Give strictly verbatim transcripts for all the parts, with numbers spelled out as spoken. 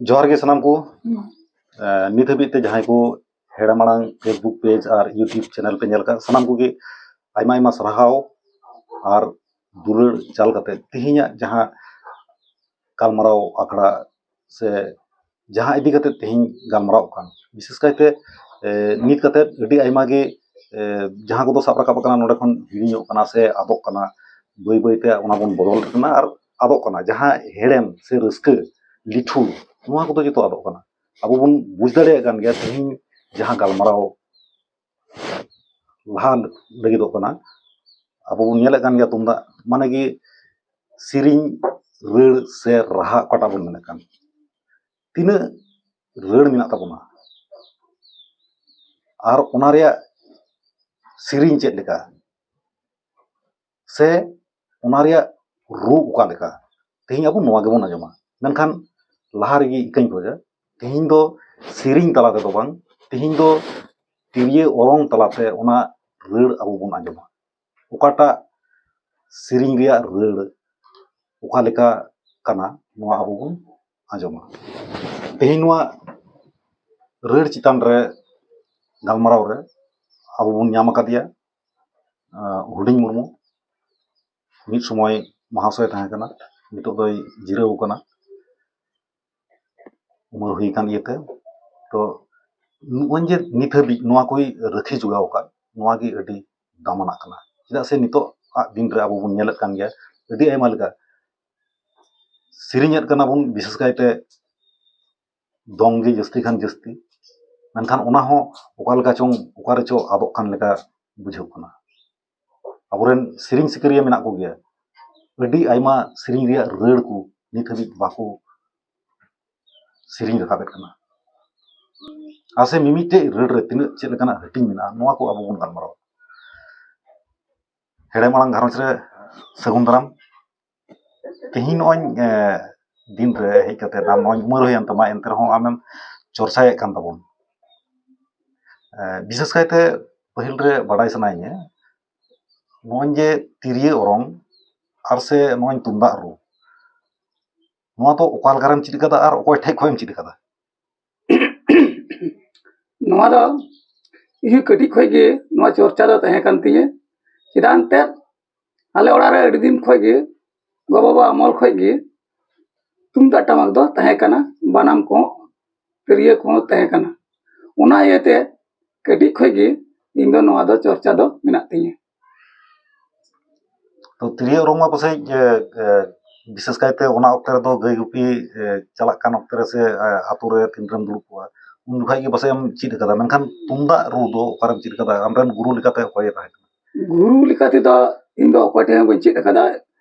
ᱡᱚᱦᱟᱨ ᱜᱮ ᱥᱟᱱᱟᱢ ᱠᱚ᱾ ᱮᱸ, ᱱᱤᱛ ᱦᱟᱹᱵᱤᱡ ᱛᱮ ᱡᱟᱦᱟᱸᱭ ᱠᱚ ᱦᱮᱲᱮ ᱢᱟᱲᱟᱝ Facebook page ᱟᱨ YouTube channel ᱯᱮ ᱧᱮᱞ ᱠᱟᱜ, ᱥᱟᱱᱟᱢ ᱠᱚᱜᱮ ᱟᱭᱢᱟ ᱟᱭᱢᱟ ᱥᱟᱨᱦᱟᱣ ᱟᱨ ᱫᱩᱞᱟᱹᱲ ᱪᱟᱞ ᱠᱟᱛᱮ ᱛᱮᱦᱮᱧᱟᱜ ᱡᱟᱦᱟᱸ ᱜᱟᱞᱢᱟᱨᱟᱣ ᱟᱠᱷᱲᱟ ᱥᱮ ᱡᱟᱦᱟᱸ ᱤᱫᱤ ᱠᱟᱛᱮ ᱛᱮᱦᱮᱧ ᱜᱟᱞᱢᱟᱨᱟᱣ ᱠᱟᱱ, ᱵᱤᱥᱮᱥ ᱠᱟᱭᱛᱮ, ᱮ, ᱱᱤᱛ ᱠᱟᱛᱮ ᱟᱹᱰᱤ ᱟᱭᱢᱟ ᱜᱮ, ᱮ, ᱡᱟᱦᱟᱸ ᱠᱚᱫᱚ ᱥᱟᱵ ᱨᱟᱠᱟᱵ ᱟᱠᱟᱱᱟ ᱱᱚᱰᱮ ᱠᱷᱚᱱ ᱦᱤᱲᱤᱧᱚᱜ ᱠᱟᱱᱟ ᱥᱮ ᱟᱫᱚᱜ ᱠᱟᱱᱟ, ᱵᱟᱹᱭ ᱵᱟᱹᱭ ᱛᱮ ᱚᱱᱟ ᱵᱚᱱ ᱵᱚᱫᱚᱞ ᱠᱟᱱᱟ ᱟᱨ ᱟᱫᱚᱜ ᱠᱟᱱᱟ᱾ ᱡᱟᱦᱟᱸ ᱦᱮᱲᱮᱢ ᱥᱮ ᱨᱟᱹᱥᱠᱟᱹ, ᱞᱤᱴᱷᱩ, ᱱᱚᱣᱟ ᱠᱚᱫᱚ ᱡᱚᱛᱚ ᱟᱫᱚᱜ ᱠᱟᱱᱟ᱾ ᱟᱵᱚ ᱵᱚᱱ ᱵᱩᱡᱽ ᱫᱟᱲᱮᱭᱟᱜ ᱠᱟᱱ ᱜᱮᱭᱟ ᱛᱮᱦᱮᱧ ᱡᱟᱦᱟᱸ ᱜᱟᱞᱢᱟᱨᱟᱣ ᱞᱟᱦᱟ ᱞᱟᱹᱜᱤᱫᱚᱜ ᱠᱟᱱᱟ, ᱟᱵᱚ ᱵᱚᱱ ᱧᱮᱞᱮᱫ ᱠᱟᱱ ᱜᱮᱭᱟ ᱛᱩᱢᱫᱟᱜ ᱢᱟᱱᱮ ᱜᱮ ᱥᱮᱨᱮᱧ ᱨᱟᱹᱲ ᱥᱮ ᱨᱟᱦᱟ ᱚᱠᱟᱴᱟᱜ ᱵᱚᱱ ᱢᱮᱱᱮᱫ ᱠᱟᱱ, ᱛᱤᱱᱟᱹᱜ ᱨᱟᱹᱲ ᱢᱮᱱᱟᱜ ᱛᱟᱵᱚᱱᱟ ᱟᱨ ᱚᱱᱟ ᱨᱮᱭᱟᱜ ᱥᱮᱨᱮᱧ ᱪᱮᱫ ᱞᱮᱠᱟ ᱥᱮ ᱚᱱᱟ ᱨᱮᱭᱟᱜ ᱨᱩ ᱚᱠᱟ ᱞᱮᱠᱟ, ᱛᱮᱦᱮᱧ ᱟᱵᱚ ᱱᱚᱣᱟ ᱜᱮᱵᱚᱱ ᱟᱸᱡᱚᱢᱟ᱾ ᱢᱮᱱᱠᱷᱟᱱ ᱞᱟᱦᱟ ᱨᱮᱜᱮ ᱤᱠᱟᱹᱧ ᱠᱷᱚᱡᱟ, ᱛᱮᱦᱮᱧ ᱫᱚ ᱥᱮᱨᱮᱧ ᱛᱟᱞᱟ ᱛᱮᱫᱚ ᱵᱟᱝ, ᱛᱮᱦᱮᱧ ᱫᱚ ᱛᱤᱨᱭᱳ ᱚᱨᱚᱝ ᱛᱟᱞᱟᱛᱮ ᱚᱱᱟ ᱨᱟᱹᱲ ᱟᱵᱚ ᱵᱚᱱ ᱟᱸᱡᱚᱢᱟ᱾ ᱚᱠᱟᱴᱟᱜ ᱥᱮᱨᱮᱧ ᱨᱮᱭᱟᱜ ᱨᱟᱹᱲ ᱚᱠᱟ ᱞᱮᱠᱟ ᱠᱟᱱᱟ, ᱱᱚᱣᱟ ᱟᱵᱚ ᱵᱚᱱ ᱟᱸᱡᱚᱢᱟ᱾ ᱛᱮᱦᱮᱧ ᱱᱚᱣᱟ ᱨᱟᱹᱲ ᱪᱮᱛᱟᱱ ᱨᱮ ᱜᱟᱞᱢᱟᱨᱟᱣ ᱨᱮ ᱟᱵᱚ ᱵᱚᱱ ᱧᱟᱢ ᱟᱠᱟᱫᱮᱭᱟ, ᱟᱸ, ᱦᱩᱰᱤᱧ ᱢᱩᱨᱢᱩ᱾ ᱢᱤᱫ ᱥᱚᱢᱚᱭ ᱢᱚᱦᱟᱥᱚᱭ ᱛᱟᱦᱮᱸ ᱠᱟᱱᱟ, ᱱᱤᱛᱚᱜ ᱫᱚᱭ ᱡᱤᱨᱟᱹᱣ ᱟᱠᱟᱱᱟ᱾ ᱩᱢᱮᱨ ᱦᱩᱭ ᱟᱠᱟᱱ ᱤᱭᱟᱹᱛᱮ᱾ ᱛᱚ ᱱᱚᱜᱼᱚᱭ ᱡᱮ ᱱᱤᱛ ᱦᱟᱹᱵᱤᱡ ᱱᱚᱣᱟ ᱠᱚᱭ ᱨᱟᱹᱠᱷᱤ ᱡᱚᱜᱟᱣ ᱟᱠᱟᱫ, ᱱᱚᱣᱟ ᱜᱮ ᱟᱹᱰᱤ ᱫᱟᱢᱟᱱᱟᱜ ᱠᱟᱱᱟ᱾ ᱪᱮᱫᱟᱜ ᱥᱮ ᱱᱤᱛᱚᱜ ᱟᱜ ᱫᱤᱱ ᱨᱮ ᱟᱵᱚ ᱵᱚᱱ ᱧᱮᱞᱮᱫ ᱠᱟᱱ ᱜᱮᱭᱟ, ᱟᱹᱰᱤ ᱟᱭᱢᱟ ᱞᱮᱠᱟ ᱥᱮᱨᱮᱧᱮᱫ ᱠᱟᱱᱟ ᱵᱚᱱ, ᱵᱤᱥᱮᱥ ᱠᱟᱭᱛᱮ ᱫᱚᱝ ᱜᱮ ᱡᱟᱹᱥᱛᱤ ᱠᱷᱟᱱ ᱡᱟᱹᱥᱛᱤ᱾ ᱢᱮᱱᱠᱷᱟᱱ ᱚᱱᱟ ᱦᱚᱸ ᱚᱠᱟ ᱞᱮᱠᱟ ᱪᱚᱝ, ᱚᱠᱟ ᱨᱮᱪᱚ ᱟᱫᱚᱜ ᱠᱟᱱ ᱞᱮᱠᱟ ᱵᱩᱡᱷᱟᱹᱜ ᱠᱟᱱᱟ᱾ ᱟᱵᱚᱨᱮᱱ ᱥᱮᱨᱮᱧ ᱥᱤᱠᱟᱹᱨᱤᱭᱟᱹ ᱢᱮᱱᱟᱜ ᱠᱚᱜᱮᱭᱟ, ᱟᱹᱰᱤ ᱟᱭᱢᱟ ᱥᱮᱨᱮᱧ ᱨᱮᱭᱟᱜ ᱨᱟᱹᱲ ᱠᱚ ᱱᱤᱛ ᱦᱟᱹᱵᱤᱡ ᱵᱟᱠᱚ ᱥᱮᱨᱮᱧ ᱨᱟᱠᱟᱵᱮᱫ ᱠᱟᱱᱟ᱾ ᱟᱨ ᱥᱮ ᱢᱤᱢᱤᱫᱴᱮᱡ ᱨᱟᱹᱲ ᱨᱮ ᱛᱤᱱᱟᱹᱜ ᱪᱮᱫ ᱞᱮᱠᱟᱱᱟᱜ ᱦᱟᱹᱴᱤᱧ ᱢᱮᱱᱟᱜᱼᱟ, ᱱᱚᱣᱟ ᱠᱚ ᱟᱵᱚ ᱵᱚᱱ ᱜᱟᱞᱢᱟᱨᱟᱣᱟ᱾ ᱦᱮᱲᱮ ᱢᱟᱲᱟᱝ ᱜᱷᱟᱨᱚᱸᱡᱽ ᱨᱮ ᱥᱟᱹᱜᱩᱱ ᱫᱟᱨᱟᱢ᱾ ᱛᱮᱦᱮᱧ ᱱᱚᱜᱼᱚᱭ, ᱮ, ᱫᱤᱱ ᱨᱮ ᱦᱮᱡ ᱠᱟᱛᱮ ᱟᱢ ᱱᱚᱜᱼᱚᱭ ᱩᱢᱟᱹᱨ ᱦᱩᱭᱮᱱ ᱛᱟᱢᱟ, ᱮᱱᱛᱮ ᱨᱮᱦᱚᱸ ᱟᱢᱮᱢ ᱪᱚᱨᱪᱟᱭᱮᱫ ᱠᱟᱱ ᱛᱟᱵᱚᱱ᱾ ᱮ, ᱵᱤᱥᱮᱥ ᱠᱟᱭᱛᱮ ᱯᱟᱹᱦᱤᱞ ᱨᱮ ᱵᱟᱰᱟᱭ ᱥᱟᱱᱟᱭᱤᱧᱟᱹ, ᱱᱚᱜᱼᱚᱭ ᱡᱮ ᱛᱤᱨᱭᱳ ᱚᱨᱚᱝ ᱟᱨ ᱥᱮ ᱱᱚᱜᱼᱚᱭ ᱛᱩᱢᱫᱟᱜ ᱨᱩ, ᱱᱚᱣᱟ ᱫᱚ ᱚᱠᱟ ᱞᱮᱠᱟᱨᱮᱢ ᱪᱮᱫ ᱟᱠᱟᱫᱟ ᱟᱨ ᱚᱠᱚᱭ ᱴᱷᱮᱡ ᱠᱷᱚᱱᱮᱢ ᱪᱮᱫ ᱟᱠᱟᱫᱟ? ᱱᱚᱣᱟ ᱫᱚ ᱤᱧ ᱠᱟᱹᱴᱤᱡ ᱠᱷᱚᱱ ᱜᱮ ᱱᱚᱣᱟ ᱪᱚᱨᱪᱟ ᱫᱚ ᱛᱟᱦᱮᱸ ᱠᱟᱱ ᱛᱤᱧᱟᱹ᱾ ᱪᱮᱫᱟᱜ ᱮᱱᱛᱮᱫ ᱟᱞᱮ ᱚᱲᱟᱜ ᱨᱮ ᱟᱹᱰᱤ ᱫᱤᱱ ᱠᱷᱚᱱ ᱜᱮ, ᱜᱚ-ᱵᱟᱵᱟ ᱟᱢᱚᱞ ᱠᱷᱚᱱ ᱜᱮ ᱛᱩᱢᱫᱟᱜ ᱴᱟᱢᱟᱠ ᱫᱚ ᱛᱟᱦᱮᱸ ᱠᱟᱱᱟ, ᱵᱟᱱᱟᱢ ᱠᱚᱦᱚᱸ, ᱛᱤᱨᱭᱳ ᱠᱚᱦᱚᱸ ᱛᱟᱦᱮᱸ ᱠᱟᱱᱟ᱾ ᱚᱱᱟ ᱤᱭᱟᱹᱛᱮ ᱠᱟᱹᱴᱤᱡ ᱠᱷᱚᱱ ᱜᱮ ᱤᱧ ᱫᱚ ᱱᱚᱣᱟ ᱫᱚ ᱪᱚᱨᱪᱟ ᱫᱚ ᱢᱮᱱᱟᱜ ᱛᱤᱧᱟᱹ᱾ ᱛᱚ ᱛᱤᱨᱭᱳ ᱚᱨᱚᱝ ᱢᱟ ᱯᱟᱥᱮᱡ ᱮ, ᱮ, ᱵᱤᱥᱮᱥ ᱠᱟᱭᱛᱮ ᱚᱱᱟ ᱚᱠᱛᱮ ᱨᱮᱫᱚ ᱜᱟᱹᱭ ᱜᱩᱯᱤ ᱮ, ᱪᱟᱞᱟᱜ ᱠᱟᱱ ᱚᱠᱛᱮ ᱨᱮ ᱥᱮ ᱮ, ᱟᱛᱳ ᱨᱮ ᱛᱤᱱ ᱨᱮᱢ ᱫᱩᱲᱩᱵ ᱠᱚᱜᱼᱟ, ᱩᱱ ᱡᱚᱠᱷᱟᱡ ᱜᱮ ᱯᱟᱥᱮᱡ ᱮᱢ ᱪᱮᱫ ᱟᱠᱟᱫᱟ᱾ ᱢᱮᱱᱠᱷᱟᱱ ᱛᱩᱢᱫᱟᱜ ᱨᱩ ᱫᱚ ᱚᱠᱟᱨᱮᱢ ᱪᱮᱫ ᱟᱠᱟᱫᱟ? ᱟᱢᱨᱮᱱ ᱜᱩᱨᱩ ᱞᱮᱠᱟᱛᱮ ᱚᱠᱚᱭᱮ ᱛᱟᱦᱮᱸ ᱠᱟᱱᱟ? ᱜᱩᱨᱩ ᱞᱮᱠᱟ ᱛᱮᱫᱚ ᱤᱧ ᱫᱚ ᱚᱠᱚᱭ ᱴᱷᱮᱱ ᱦᱚᱸ ᱵᱟᱹᱧ ᱪᱮᱫ ᱟᱠᱟᱫᱟ᱾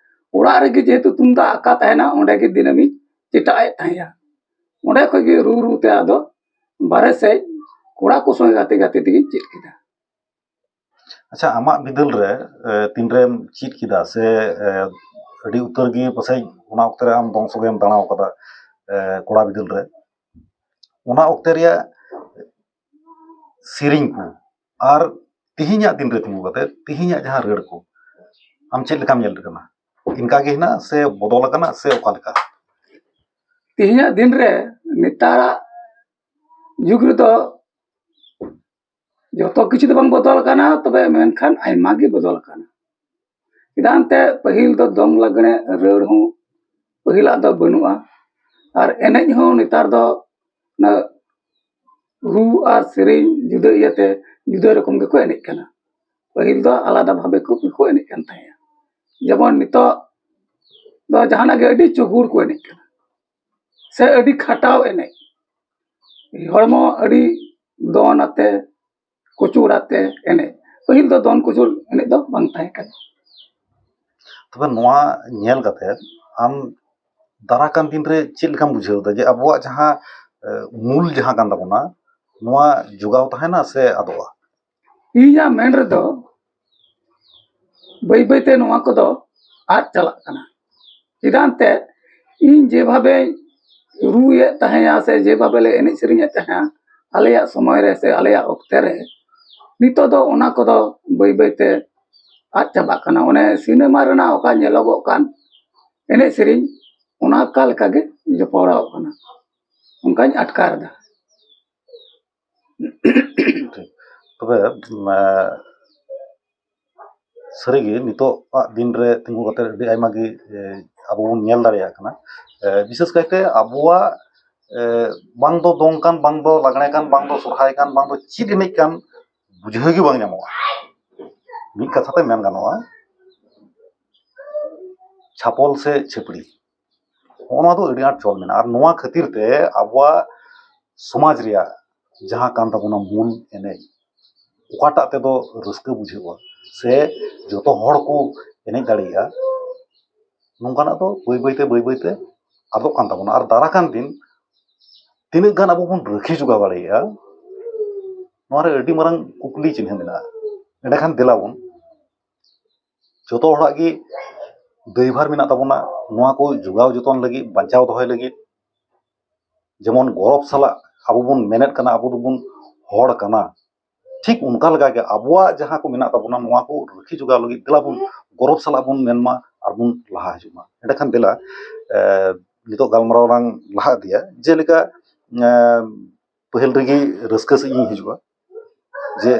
ᱚᱲᱟᱜ ᱨᱮᱜᱮ ᱡᱮᱦᱮᱛᱩ ᱛᱩᱢᱫᱟᱜ ᱟᱠᱟ ᱛᱟᱦᱮᱱᱟ, ᱚᱸᱰᱮ ᱜᱮ ᱫᱤᱱᱟᱹᱢᱤᱧ ᱪᱮᱴᱟᱜ ᱮᱫ ᱛᱟᱦᱮᱸᱜᱼᱟ᱾ ᱚᱸᱰᱮ ᱠᱷᱚᱡ ᱜᱮ ᱨᱩ ᱨᱩ ᱛᱮ ᱟᱫᱚ ᱵᱟᱨᱦᱮ ᱥᱮᱫ ᱠᱚᱲᱟ ᱠᱚ ᱥᱚᱸᱜᱮ ᱜᱟᱛᱮ ᱜᱟᱛᱮ ᱛᱮᱜᱮᱧ ᱪᱮᱫ ᱠᱮᱫᱟ᱾ ᱟᱪᱪᱷᱟ, ᱟᱢᱟᱜ ᱵᱤᱫᱟᱹᱞ ᱨᱮ ᱮ, ᱛᱤᱱᱨᱮᱢ ᱪᱮᱫ ᱠᱮᱫᱟ ᱥᱮ ᱮ, ᱟᱹᱰᱤ ᱩᱛᱟᱹᱨ ᱜᱮ ᱯᱟᱥᱮᱡ ᱚᱱᱟ ᱚᱠᱛᱮ ᱨᱮ ᱟᱢ ᱫᱚᱝ ᱥᱚᱜᱚᱭᱮᱢ ᱫᱟᱬᱟ ᱟᱠᱟᱫᱟ ᱮ, ᱠᱚᱲᱟ ᱵᱤᱫᱟᱹᱞ ᱨᱮ, ᱚᱱᱟ ᱚᱠᱛᱮ ᱨᱮᱭᱟᱜ ᱥᱮᱨᱮᱧ ᱠᱚ ᱟᱨ ᱛᱮᱦᱮᱧᱟᱜ ᱫᱤᱱ ᱨᱮ ᱛᱤᱸᱜᱩ ᱠᱟᱛᱮ ᱛᱮᱦᱮᱧᱟᱜ ᱡᱟᱦᱟᱸ ᱨᱟᱹᱲ ᱠᱚ, ᱟᱢ ᱪᱮᱫ ᱞᱮᱠᱟᱢ ᱧᱮᱞ ᱠᱟᱱᱟ? ᱤᱱᱠᱟ ᱜᱮ ᱦᱮᱱᱟᱜ ᱥᱮ ᱵᱚᱫᱚᱞ ᱟᱠᱟᱱᱟ ᱥᱮ ᱚᱠᱟ ᱞᱮᱠᱟ? ᱛᱮᱦᱮᱧᱟᱜ ᱫᱤᱱ ᱨᱮ, ᱱᱮᱛᱟᱨᱟᱜ ᱡᱩᱜᱽ ᱨᱮᱫᱚ ᱡᱚᱛᱚ ᱠᱤᱪᱷᱩ ᱫᱚ ᱵᱟᱝ ᱵᱚᱫᱚᱞ ᱟᱠᱟᱱᱟ, ᱛᱚᱵᱮ ᱢᱮᱱᱠᱷᱟᱱ ᱟᱭᱢᱟ ᱜᱮ ᱵᱚᱫᱚᱞ ᱟᱠᱟᱱᱟ᱾ ᱪᱮᱫᱟᱜ ᱮᱱᱛᱮ ᱯᱟᱹᱦᱤᱞ ᱫᱚ ᱫᱚᱝ ᱞᱟᱜᱽᱬᱮ ᱨᱟᱹᱲ ᱦᱚᱸ ᱯᱟᱹᱦᱤᱞᱟᱜ ᱫᱚ ᱵᱟᱹᱱᱩᱜᱼᱟ, ᱟᱨ ᱮᱱᱮᱡ ᱦᱚᱸ ᱱᱮᱛᱟᱨ ᱫᱚ ᱚᱱᱟ ᱨᱩ ᱟᱨ ᱥᱮᱨᱮᱧ ᱡᱩᱫᱟᱹ ᱤᱭᱟᱹᱛᱮ ᱡᱩᱫᱟᱹ ᱨᱚᱠᱚᱢ ᱜᱮᱠᱚ ᱮᱱᱮᱡ ᱠᱟᱱᱟ᱾ ᱯᱟᱹᱦᱤᱞ ᱫᱚ ᱟᱞᱟᱫᱟ ᱵᱷᱟᱵᱮ ᱠᱚ, ᱠᱚ ᱮᱱᱮᱡ ᱠᱟᱱ ᱛᱟᱦᱮᱸᱜᱼᱟ᱾ ᱡᱮᱢᱚᱱ ᱱᱤᱛᱚᱜ ᱫᱚ ᱡᱟᱦᱟᱱᱟᱜ ᱜᱮ ᱟᱹᱰᱤ ᱪᱩᱜᱩᱲ ᱠᱚ ᱮᱱᱮᱡ ᱠᱟᱱᱟ, ᱥᱮ ᱟᱹᱰᱤ ᱠᱷᱟᱴᱟᱣ ᱮᱱᱮᱡ, ᱦᱚᱲᱢᱚ ᱟᱹᱰᱤ ᱫᱚᱱ ᱟᱛᱮ ᱠᱩᱪᱩᱲ ᱟᱛᱮ ᱮᱱᱮᱡ᱾ ᱯᱟᱹᱦᱤᱞ ᱫᱚ ᱫᱚᱱ ᱠᱩᱪᱩᱲ ᱮᱱᱮᱡ ᱫᱚ ᱵᱟᱝ ᱛᱟᱦᱮᱸ ᱠᱟᱱᱟ᱾ ᱛᱚᱵᱮ ᱱᱚᱣᱟ ᱧᱮᱞ ᱠᱟᱛᱮ ᱟᱢ ᱫᱟᱨᱟ ᱠᱟᱱ ᱫᱤᱱ ᱨᱮ ᱪᱮᱫ ᱞᱮᱠᱟᱢ ᱵᱩᱡᱷᱟᱹᱣ ᱮᱫᱟ ᱡᱮ ᱟᱵᱚᱣᱟᱜ ᱡᱟᱦᱟᱸ ᱮ, ᱢᱩᱞ ᱡᱟᱦᱟᱸ ᱠᱟᱱ ᱛᱟᱵᱚᱱᱟ, ᱱᱚᱣᱟ ᱡᱚᱜᱟᱣ ᱛᱟᱦᱮᱱᱟ ᱥᱮ ᱟᱫᱚᱜᱼᱟ? ᱤᱧᱟᱹᱜ ᱢᱮᱱ ᱨᱮᱫᱚ ᱵᱟᱹᱭ ᱵᱟᱹᱭᱛᱮ ᱱᱚᱣᱟ ᱠᱚᱫᱚ ᱟᱫ ᱪᱟᱞᱟᱜ ᱠᱟᱱᱟ᱾ ᱪᱮᱫᱟᱜ ᱮᱱᱛᱮ ᱤᱧ ᱡᱮᱵᱷᱟᱵᱮᱧ ᱨᱩᱭᱮᱫ ᱛᱟᱦᱮᱸᱜᱼᱟ ᱥᱮ ᱡᱮᱵᱷᱟᱵᱮ ᱞᱮ ᱮᱱᱮᱡ ᱥᱮᱨᱮᱧᱮᱫ ᱛᱟᱦᱮᱸᱜᱼᱟ ᱟᱞᱮᱭᱟᱜ ᱥᱚᱢᱚᱭ ᱨᱮ ᱥᱮ ᱟᱞᱮᱭᱟᱜ ᱚᱠᱛᱮ ᱨᱮ, ᱱᱤᱛᱚᱜ ᱫᱚ ᱚᱱᱟ ᱠᱚᱫᱚ ᱵᱟᱹᱭ ᱵᱟᱹᱭᱛᱮ ᱟᱫ ᱪᱟᱵᱟᱜ ᱠᱟᱱᱟ᱾ ᱚᱱᱮ ᱥᱤᱱᱮᱢᱟ ᱨᱮᱱᱟᱜ ᱚᱠᱟ ᱧᱮᱞᱚᱜᱚᱜ ᱠᱟᱱ ᱮᱱᱮᱡ ᱥᱮᱨᱮᱧ, ᱚᱱᱟ ᱚᱠᱟ ᱞᱮᱠᱟᱜᱮ ᱡᱚᱯᱲᱟᱣᱚᱜ ᱠᱟᱱᱟ, ᱚᱱᱠᱟᱧ ᱟᱴᱠᱟᱨ ᱮᱫᱟ᱾ ᱴᱷᱤᱠ᱾ ᱛᱚᱵᱮ ᱩᱢ, ᱮ, ᱥᱟᱹᱨᱤᱜᱮ ᱱᱤᱛᱚᱜ ᱟᱜ ᱫᱤᱱ ᱨᱮ ᱛᱤᱸᱜᱩ ᱠᱟᱛᱮ ᱟᱹᱰᱤ ᱟᱭᱢᱟ ᱜᱮ ᱮ, ᱟᱵᱚ ᱵᱚᱱ ᱧᱮᱞ ᱫᱟᱲᱮᱭᱟᱜ ᱠᱟᱱᱟ᱾ ᱮ, ᱵᱤᱥᱮᱥ ᱠᱟᱭᱛᱮ ᱟᱵᱚᱣᱟᱜ ᱮ, ᱵᱟᱝ ᱫᱚ ᱫᱚᱝ ᱠᱟᱱ, ᱵᱟᱝ ᱫᱚ ᱞᱟᱜᱽᱬᱮ ᱠᱟᱱ, ᱵᱟᱝ ᱫᱚ ᱥᱚᱨᱦᱟᱭ ᱠᱟᱱ, ᱵᱟᱝ ᱫᱚ ᱪᱮᱫ ᱮᱱᱮᱡ ᱠᱟᱱ, ᱵᱩᱡᱷᱟᱹᱣ ᱜᱮ ᱵᱟᱝ ᱧᱟᱢᱚᱜᱼᱟ᱾ ᱢᱤᱫ ᱠᱟᱛᱷᱟ ᱛᱮ ᱢᱮᱱ ᱜᱟᱱᱚᱜᱼᱟ, ᱪᱷᱟᱯᱚᱞ ᱥᱮ ᱪᱷᱟᱹᱯᱲᱤ, ᱱᱚᱜᱼᱚ ᱱᱚᱣᱟ ᱫᱚ ᱟᱹᱰᱤ ᱟᱸᱴ ᱪᱚᱞ ᱢᱮᱱᱟᱜᱼᱟ᱾ ᱟᱨ ᱱᱚᱣᱟ ᱠᱷᱟᱹᱛᱤᱨ ᱛᱮ ᱟᱵᱚᱣᱟᱜ ᱥᱚᱢᱟᱡᱽ ᱨᱮᱭᱟᱜ ᱡᱟᱦᱟᱸ ᱠᱟᱱ ᱛᱟᱵᱚᱱᱟ ᱢᱩᱞ ᱮᱱᱮᱡ, ᱚᱠᱟᱴᱟᱜ ᱛᱮᱫᱚ ᱨᱟᱹᱥᱠᱟᱹ ᱵᱩᱡᱷᱟᱹᱜᱼᱟ ᱥᱮ ᱡᱚᱛᱚ ᱦᱚᱲ ᱠᱚ ᱮᱱᱮᱡ ᱫᱟᱲᱮᱭᱟᱜᱼᱟ, ᱱᱚᱝᱠᱟᱱᱟᱜ ᱫᱚ ᱵᱟᱹᱭ ᱵᱟᱹᱭᱛᱮ ᱵᱟᱹᱭ ᱵᱟᱹᱭᱛᱮ ᱟᱫᱚᱜ ᱠᱟᱱ ᱛᱟᱵᱚᱱᱟ᱾ ᱟᱨ ᱫᱟᱨᱟ ᱠᱟᱱ ᱫᱤᱱ ᱛᱤᱱᱟᱹᱜ ᱜᱟᱱ ᱟᱵᱚ ᱵᱚᱱ ᱨᱟᱹᱠᱷᱤ ᱡᱚᱜᱟᱣ ᱫᱟᱲᱮᱭᱟᱜᱼᱟ, ᱱᱚᱣᱟ ᱨᱮ ᱟᱹᱰᱤ ᱢᱟᱨᱟᱝ ᱠᱩᱠᱞᱤ ᱪᱤᱱᱦᱟᱹ ᱢᱮᱱᱟᱜᱼᱟ᱾ ᱮᱸᱰᱮᱠᱷᱟᱱ ᱫᱮᱞᱟ ᱵᱚᱱ, ᱡᱚᱛᱚ ᱦᱚᱲᱟᱜ ᱜᱮ ᱫᱟᱹᱭᱵᱷᱟᱨ ᱢᱮᱱᱟᱜ ᱛᱟᱵᱚᱱᱟ ᱱᱚᱣᱟ ᱠᱚ ᱡᱚᱜᱟᱣ ᱡᱚᱛᱚᱱ ᱞᱟᱹᱜᱤᱫ, ᱵᱟᱧᱪᱟᱣ ᱫᱚᱦᱚᱭ ᱞᱟᱹᱜᱤᱫ᱾ ᱡᱮᱢᱚᱱ ᱜᱚᱨᱚᱵᱽ ᱥᱟᱞᱟᱜ ᱟᱵᱚ ᱵᱚᱱ ᱢᱮᱱᱮᱫ ᱠᱟᱱᱟ ᱟᱵᱚ ᱫᱚᱵᱚᱱ ᱦᱚᱲ ᱠᱟᱱᱟ, ᱴᱷᱤᱠ ᱚᱱᱠᱟ ᱞᱮᱠᱟᱜᱮ ᱟᱵᱚᱣᱟᱜ ᱡᱟᱦᱟᱸ ᱠᱚ ᱢᱮᱱᱟᱜ ᱛᱟᱵᱚᱱᱟ ᱱᱚᱣᱟ ᱠᱚ ᱨᱩᱠᱷᱤ ᱡᱚᱜᱟᱣ ᱞᱟᱹᱜᱤᱫ ᱫᱮᱞᱟ ᱵᱚᱱ ᱜᱚᱨᱚᱵᱽ ᱥᱟᱞᱟᱜ ᱵᱚᱱ ᱢᱮᱱᱢᱟ ᱟᱨ ᱵᱚᱱ ᱞᱟᱦᱟ ᱦᱤᱡᱩᱜ ᱢᱟ᱾ ᱮᱸᱰᱮᱠᱷᱟᱱ ᱫᱮᱞᱟ, ᱮ, ᱱᱤᱛᱚᱜ ᱜᱟᱞᱢᱟᱨᱟᱣ ᱞᱟᱝ ᱞᱟᱦᱟ ᱤᱫᱤᱭᱟ᱾ ᱡᱮᱞᱮᱠᱟ, ᱮ, ᱯᱟᱹᱦᱤᱞ ᱨᱮᱜᱮ ᱨᱟᱹᱥᱠᱟᱹ ᱥᱮᱫ ᱤᱧ ᱦᱤᱡᱩᱜᱼᱟ, ᱡᱮ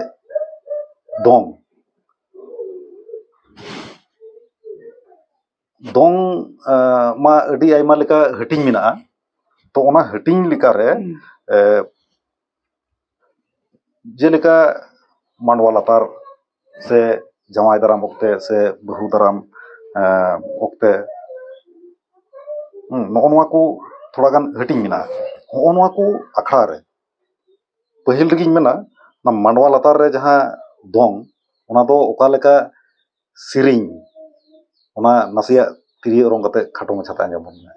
ᱫᱚᱝ ᱫᱚᱝ ᱮ, ᱢᱟ ᱟᱹᱰᱤ ᱟᱭᱢᱟ ᱞᱮᱠᱟ ᱦᱟᱹᱴᱤᱧ ᱢᱮᱱᱟᱜᱼᱟ᱾ ᱛᱚ ᱚᱱᱟ ᱦᱟᱹᱴᱤᱧ ᱞᱮᱠᱟᱨᱮ, ᱮ, ᱡᱮᱞᱮᱠᱟ ᱢᱟᱰᱣᱟ ᱞᱟᱛᱟᱨ ᱥᱮ ᱡᱟᱶᱟᱭ ᱫᱟᱨᱟᱢ ᱚᱠᱛᱮ ᱥᱮ ᱵᱟᱹᱦᱩ ᱫᱟᱨᱟᱢ ᱮ, ᱚᱠᱛᱮ, ᱦᱩᱸ, ᱱᱚᱜᱼᱚ ᱱᱚᱣᱟ ᱠᱚ ᱛᱷᱚᱲᱟ ᱜᱟᱱ ᱦᱟᱹᱴᱤᱧ ᱢᱮᱱᱟᱜᱼᱟ᱾ ᱱᱚᱜᱼᱚ ᱱᱚᱣᱟ ᱠᱚ ᱟᱠᱷᱲᱟ ᱨᱮ ᱯᱟᱹᱦᱤᱞ ᱨᱮᱜᱮᱧ ᱢᱮᱱᱟ, ᱚᱱᱟ ᱢᱟᱰᱣᱟ ᱞᱟᱛᱟᱨ ᱨᱮ ᱡᱟᱦᱟᱸ ᱫᱚᱝ, ᱚᱱᱟ ᱫᱚ ᱚᱠᱟ ᱞᱮᱠᱟ ᱥᱮᱨᱮᱧ, ᱚᱱᱟ ᱱᱟᱥᱮᱭᱟᱜ ᱛᱤᱨᱭᱳ ᱚᱨᱚᱝ ᱠᱟᱛᱮ ᱠᱷᱟᱴᱚ ᱢᱟᱪᱷᱟᱛᱮ ᱟᱸᱡᱚᱢ ᱵᱚᱱ ᱢᱮ᱾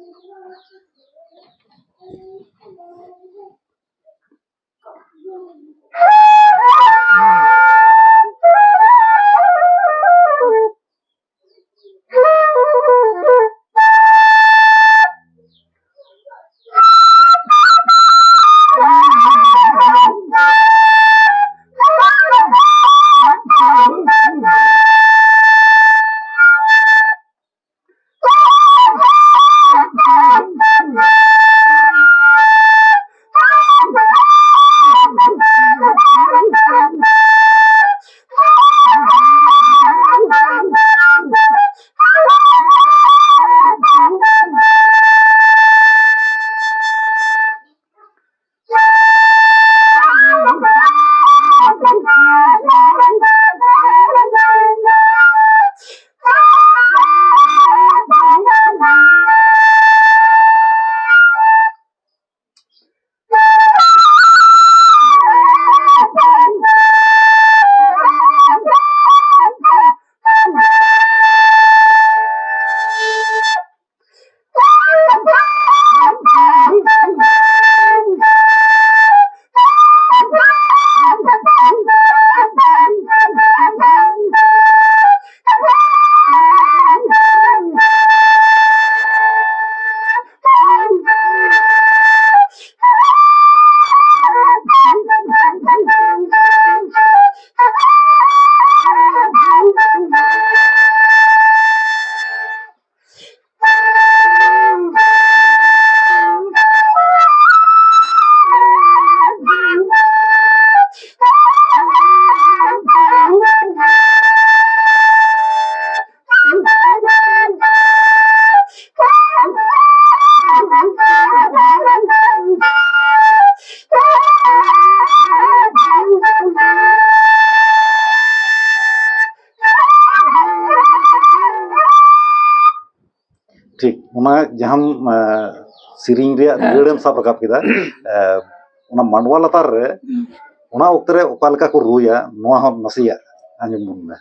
ᱟᱢ ᱥᱮᱨᱮᱧ ᱨᱮᱭᱟᱜ ᱨᱟᱹᱲ ᱮᱢ ᱥᱟᱵ ᱨᱟᱠᱟᱵ ᱠᱮᱫᱟ᱾ ᱚᱱᱟ ᱢᱟᱰᱣᱟ ᱞᱟᱛᱟᱨ ᱨᱮ ᱚᱱᱟ ᱚᱠᱛᱮ ᱨᱮ ᱚᱠᱟ ᱞᱮᱠᱟ ᱠᱚ ᱨᱩᱭᱟ, ᱱᱚᱣᱟ ᱦᱚᱸ ᱱᱟᱥᱮᱭᱟᱜ ᱟᱸᱡᱚᱢ ᱵᱚᱱ ᱢᱮ᱾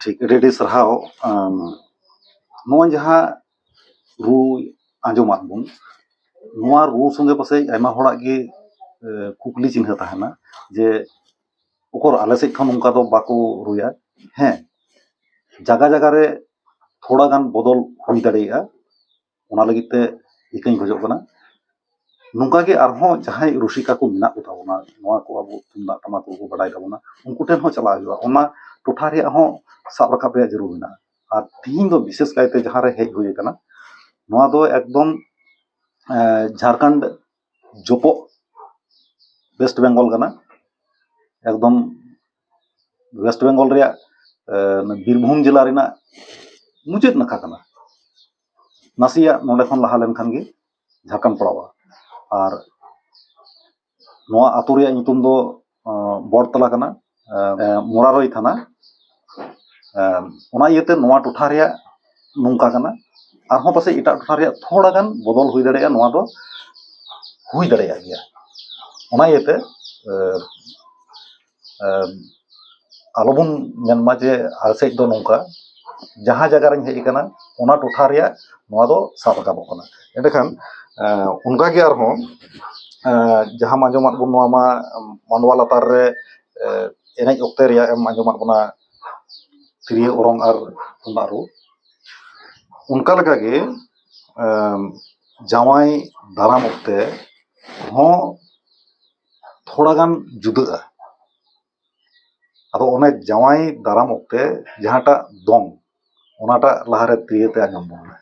ᱴᱷᱤᱠ, ᱟᱹᱰᱤ ᱟᱹᱰᱤ ᱥᱟᱨᱦᱟᱣ᱾ ᱟᱢ, ᱱᱚᱜᱼᱚᱭ ᱡᱟᱦᱟᱸ ᱨᱩ ᱟᱸᱡᱚᱢᱟᱫ ᱵᱚᱱ, ᱱᱚᱣᱟ ᱨᱩ ᱥᱚᱸᱜᱮ ᱯᱟᱥᱮᱡ ᱟᱭᱢᱟ ᱦᱚᱲᱟᱜ ᱜᱮ, ᱮ, ᱠᱩᱠᱞᱤ ᱪᱤᱱᱦᱟᱹ ᱛᱟᱦᱮᱱᱟ ᱡᱮ ᱩᱠᱩᱨ ᱟᱞᱮ ᱥᱮᱫ ᱠᱷᱚᱱ ᱚᱱᱠᱟ ᱫᱚ ᱵᱟᱠᱚ ᱨᱩᱭᱟ᱾ ᱦᱮᱸ, ᱡᱟᱭᱜᱟ ᱡᱟᱭᱜᱟ ᱨᱮ ᱛᱷᱚᱲᱟ ᱜᱟᱱ ᱵᱚᱫᱚᱞ ᱦᱩᱭ ᱫᱟᱲᱮᱭᱟᱜᱼᱟ, ᱚᱱᱟ ᱞᱟᱹᱜᱤᱫ ᱛᱮ ᱤᱠᱟᱹᱧ ᱠᱷᱚᱡᱚᱜ ᱠᱟᱱᱟ᱾ ᱱᱚᱝᱠᱟ ᱜᱮ ᱟᱨᱦᱚᱸ ᱡᱟᱦᱟᱸᱭ ᱨᱩᱥᱤᱠᱟ ᱠᱚ ᱢᱮᱱᱟᱜ ᱠᱚ ᱛᱟᱵᱚᱱᱟ, ᱱᱚᱣᱟ ᱠᱚ ᱟᱵᱚ ᱛᱩᱢᱫᱟᱜ ᱴᱟᱢᱟᱠ ᱨᱩ ᱠᱚ ᱵᱟᱰᱟᱭ ᱛᱟᱵᱚᱱᱟ, ᱩᱱᱠᱩ ᱴᱷᱮᱱ ᱦᱚᱸ ᱪᱟᱞᱟᱜ ᱦᱩᱭᱩᱜᱼᱟ, ᱚᱱᱟ ᱴᱚᱴᱷᱟ ᱨᱮᱭᱟᱜ ᱦᱚᱸ ᱥᱟᱵ ᱨᱟᱠᱟᱵ ᱨᱮᱭᱟᱜ ᱡᱟᱹᱨᱩᱲ ᱢᱮᱱᱟᱜᱼᱟ᱾ ᱟᱨ ᱛᱤᱦᱤᱧ ᱫᱚ ᱵᱤᱥᱮᱥ ᱠᱟᱭᱛᱮ ᱡᱟᱦᱟᱸ ᱨᱮ ᱦᱮᱡ ᱦᱩᱭ ᱟᱠᱟᱱᱟ, ᱱᱚᱣᱟ ᱫᱚ ᱮᱠᱫᱚᱢ ᱡᱷᱟᱲᱠᱷᱚᱸᱰ ᱡᱚᱯᱚᱜ ᱳᱭᱮᱥᱴ ᱵᱮᱝᱜᱚᱞ ᱠᱟᱱᱟ, ᱮᱠᱫᱚᱢ ᱳᱭᱮᱥᱴ ᱵᱮᱝᱜᱚᱞ ᱨᱮᱭᱟᱜ ᱵᱤᱨᱵᱷᱩᱢ ᱡᱮᱞᱟ ᱨᱮᱱᱟᱜ ᱢᱩᱪᱟᱹᱫ ᱱᱟᱠᱷᱟ ᱠᱟᱱᱟ᱾ ᱱᱟᱥᱮᱭᱟᱜ ᱱᱚᱰᱮ ᱠᱷᱚᱱ ᱞᱟᱦᱟ ᱞᱮᱱᱠᱷᱟᱱ ᱜᱮ ᱡᱷᱟᱲᱠᱷᱚᱸᱰ ᱯᱟᱲᱟᱣᱟ᱾ ᱟᱨ ᱱᱚᱣᱟ ᱟᱹᱛᱩ ᱨᱮᱭᱟᱜ ᱧᱩᱛᱩᱢ ᱫᱚ ᱵᱚᱲᱛᱟᱞᱟ ᱠᱟᱱᱟ, ᱢᱚᱨᱟᱨᱚᱭ ᱛᱷᱟᱱᱟ᱾ ᱚᱱᱟ ᱤᱭᱟᱹᱛᱮ ᱱᱚᱣᱟ ᱴᱚᱴᱷᱟ ᱨᱮᱭᱟᱜ ᱱᱚᱝᱠᱟ ᱠᱟᱱᱟ᱾ ᱟᱨᱦᱚᱸ ᱯᱟᱥᱮᱡ ᱮᱴᱟᱜ ᱴᱚᱴᱷᱟ ᱨᱮᱭᱟᱜ ᱛᱷᱚᱲᱟ ᱜᱟᱱ ᱵᱚᱫᱚᱞ ᱦᱩᱭ ᱫᱟᱲᱮᱭᱟᱜᱼᱟ, ᱱᱚᱣᱟ ᱫᱚ ᱦᱩᱭ ᱫᱟᱲᱮᱭᱟᱜ ᱜᱮᱭᱟ᱾ ᱚᱱᱟ ᱤᱭᱟᱹᱛᱮ ᱟᱞᱚᱵᱚᱱ ᱢᱮᱱᱢᱟ ᱡᱮ ᱟᱞᱮ ᱥᱮᱫ ᱫᱚ ᱱᱚᱝᱠᱟ, ᱡᱟᱦᱟᱸ ᱡᱟᱭᱜᱟ ᱨᱤᱧ ᱦᱮᱡ ᱟᱠᱟᱱᱟ ᱚᱱᱟ ᱴᱚᱴᱷᱟ ᱨᱮᱭᱟᱜ ᱱᱚᱣᱟ ᱫᱚ ᱥᱟᱵ ᱨᱟᱠᱟᱵᱚᱜ ᱠᱟᱱᱟ᱾ ᱮᱸᱰᱮᱠᱷᱟᱱ ᱚᱱᱠᱟ ᱜᱮ ᱟᱨᱦᱚᱸ ᱡᱟᱦᱟᱸ ᱟᱸᱡᱚᱢᱟᱫ ᱵᱚᱱ, ᱱᱚᱣᱟ ᱢᱟ ᱢᱟᱰᱣᱟ ᱞᱟᱛᱟᱨ ᱨᱮ ᱮᱱᱮᱡ ᱚᱠᱛᱮ ᱨᱮᱭᱟᱜ ᱮᱢ ᱟᱸᱡᱚᱢᱟᱫ ᱵᱚᱱᱟ, ᱛᱤᱨᱭᱳ ᱚᱨᱚᱝ ᱟᱨ ᱛᱩᱢᱫᱟᱜ ᱨᱩ᱾ ᱚᱱᱠᱟ ᱞᱮᱠᱟᱜᱮ ᱡᱟᱶᱟᱭ ᱫᱟᱨᱟᱢ ᱚᱠᱛᱮ ᱦᱚᱸ ᱛᱷᱚᱲᱟ ᱜᱟᱱ ᱡᱩᱫᱟᱹᱜᱼᱟ᱾ ᱟᱫᱚ ᱚᱱᱮ ᱡᱟᱶᱟᱭ ᱫᱟᱨᱟᱢ ᱚᱠᱛᱮ ᱡᱟᱦᱟᱸᱴᱟᱜ ᱫᱚᱝ, ᱚᱱᱟᱴᱟᱜ ᱞᱟᱦᱟᱨᱮ ᱛᱤᱨᱭᱳ ᱛᱮ ᱟᱸᱡᱚᱢ ᱵᱚᱱ ᱢᱮ᱾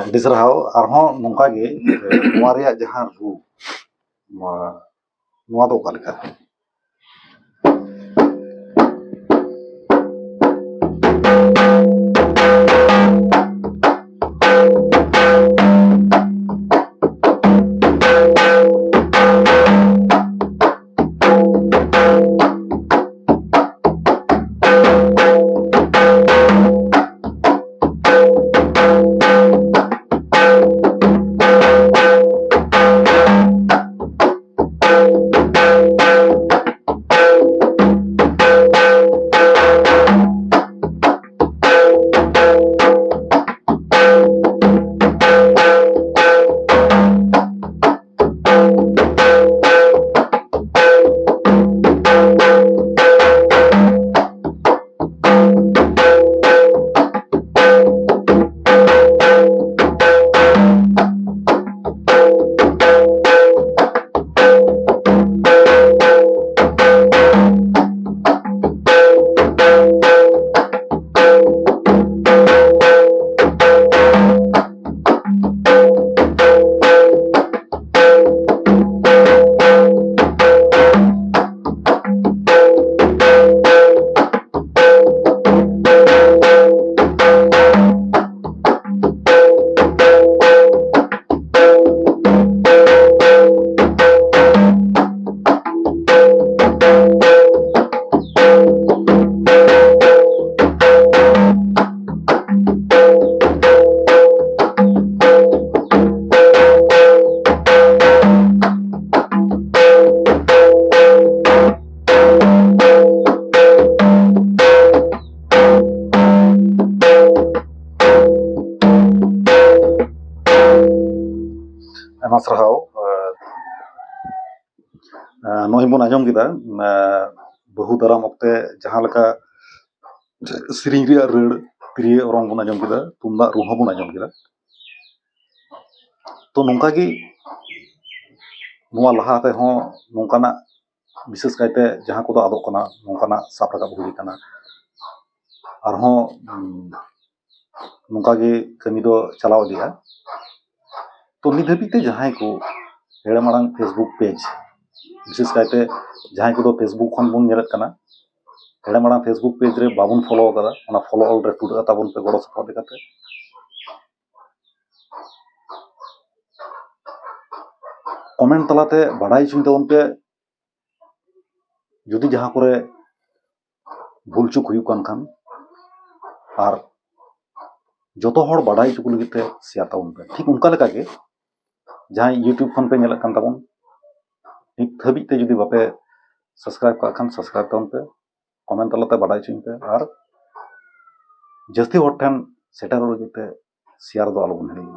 ᱟᱹᱰᱤ ᱥᱟᱨᱦᱟᱣ᱾ ᱟᱨᱦᱚᱸ ᱱᱚᱝᱠᱟ ᱜᱮ, ᱱᱚᱣᱟ ᱨᱮᱭᱟᱜ ᱡᱟᱦᱟᱸ ᱨᱩ, ᱱᱚᱣᱟ, ᱱᱚᱣᱟ ᱫᱚ ᱚᱠᱟ ᱞᱮᱠᱟ? ᱟᱭᱢᱟ ᱥᱟᱨᱦᱟᱣ᱾ ᱮᱸ, ᱱᱚᱜᱼᱚᱭ ᱵᱚᱱ ᱟᱸᱡᱚᱢ ᱠᱮᱫᱟ, ᱮᱸ, ᱵᱟᱹᱦᱩ ᱫᱟᱨᱟᱢ ᱚᱠᱛᱮ ᱡᱟᱦᱟᱸ ᱞᱮᱠᱟ ᱥᱮᱨᱮᱧ ᱨᱮᱭᱟᱜ ᱨᱟᱹᱲ, ᱛᱤᱨᱭᱳ ᱚᱨᱚᱝ ᱵᱚᱱ ᱟᱸᱡᱚᱢ ᱠᱮᱫᱟ, ᱛᱩᱢᱫᱟᱜ ᱨᱩ ᱦᱚᱸ ᱵᱚᱱ ᱟᱸᱡᱚᱢ ᱠᱮᱫᱟ᱾ ᱛᱚ, ᱱᱚᱝᱠᱟ ᱜᱮ ᱱᱚᱣᱟ ᱞᱟᱦᱟ ᱛᱮᱦᱚᱸ ᱱᱚᱝᱠᱟᱱᱟᱜ, ᱵᱤᱥᱮᱥ ᱠᱟᱭᱛᱮ ᱡᱟᱦᱟᱸ ᱠᱚᱫᱚ ᱟᱫᱚᱜ ᱠᱟᱱᱟ, ᱱᱚᱝᱠᱟᱱᱟᱜ ᱥᱟᱵ ᱨᱟᱠᱟᱵ ᱦᱩᱭ ᱟᱠᱟᱱᱟ᱾ ᱟᱨᱦᱚᱸ, ᱩᱸ, ᱱᱚᱝᱠᱟ ᱜᱮ ᱠᱟᱹᱢᱤ ᱫᱚ ᱪᱟᱞᱟᱣ ᱤᱫᱤᱜᱼᱟ᱾ ᱛᱚ ᱱᱤᱛ ᱫᱷᱟᱹᱵᱤᱡ ᱛᱮ ᱡᱟᱦᱟᱸᱭ ᱠᱚ ᱦᱮᱲᱮ ᱢᱟᱲᱟᱝ Facebook page, ᱵᱤᱥᱮᱥ ᱠᱟᱭᱛᱮ ᱡᱟᱦᱟᱸᱭ ᱠᱚᱫᱚ Facebook ᱠᱷᱚᱱ ᱵᱚᱱ ᱧᱮᱞᱮᱫ ᱠᱟᱱᱟ, ᱦᱮᱲᱮ ᱢᱟᱲᱟᱝ Facebook page ᱨᱮ ᱵᱟᱵᱚᱱ follow ᱟᱠᱟᱫᱟ, ᱚᱱᱟ follow all ᱨᱮ ᱴᱩᱰᱟᱹᱜ ᱛᱟᱵᱚᱱ ᱯᱮ ᱜᱚᱲᱚ ᱥᱚᱯᱚᱦᱚᱫ ᱞᱮᱠᱟᱛᱮ᱾ comment ᱛᱟᱞᱟᱛᱮ ᱵᱟᱲᱟᱭ ᱦᱚᱪᱚᱧ ᱛᱟᱵᱚᱱ ᱯᱮ ᱡᱩᱫᱤ ᱡᱟᱦᱟᱸ ᱠᱚᱨᱮ ᱵᱷᱩᱞ ᱪᱩᱠ ᱦᱩᱭᱩᱜ ᱠᱟᱱ ᱠᱷᱟᱱ, ᱟᱨ ᱡᱚᱛᱚ ᱦᱚᱲ ᱵᱟᱲᱟᱭ ᱦᱚᱪᱚ ᱠᱚ ᱞᱟᱹᱜᱤᱫ ᱛᱮ share ᱛᱟᱵᱚᱱ ᱯᱮ᱾ ᱴᱷᱤᱠ ᱚᱱᱠᱟ ᱞᱮᱠᱟᱜᱮ ᱡᱟᱦᱟᱸᱭ YouTube ᱠᱷᱚᱱ ᱯᱮ ᱧᱮᱞᱮᱫ ᱠᱟᱱ ᱛᱟᱵᱚᱱ, ᱱᱤᱛ ᱫᱷᱟᱹᱵᱤᱡ ᱛᱮ ᱡᱩᱫᱤ ᱵᱟᱯᱮ subscribe ᱠᱟᱜ ᱠᱷᱟᱱ subscribe ᱛᱟᱵᱚᱱ ᱯᱮ, comment ᱛᱟᱞᱟᱛᱮ ᱵᱟᱰᱟᱭ ᱦᱚᱪᱚᱧ ᱯᱮ, ᱟᱨ ᱡᱟᱹᱥᱛᱤ ᱦᱚᱲ ᱴᱷᱮᱱ ᱥᱮᱴᱮᱨᱚᱜ ᱞᱟᱹᱜᱤᱫ ᱛᱮ share ᱫᱚ ᱟᱞᱚᱵᱚᱱ ᱦᱤᱲᱤᱧ ᱢᱟ᱾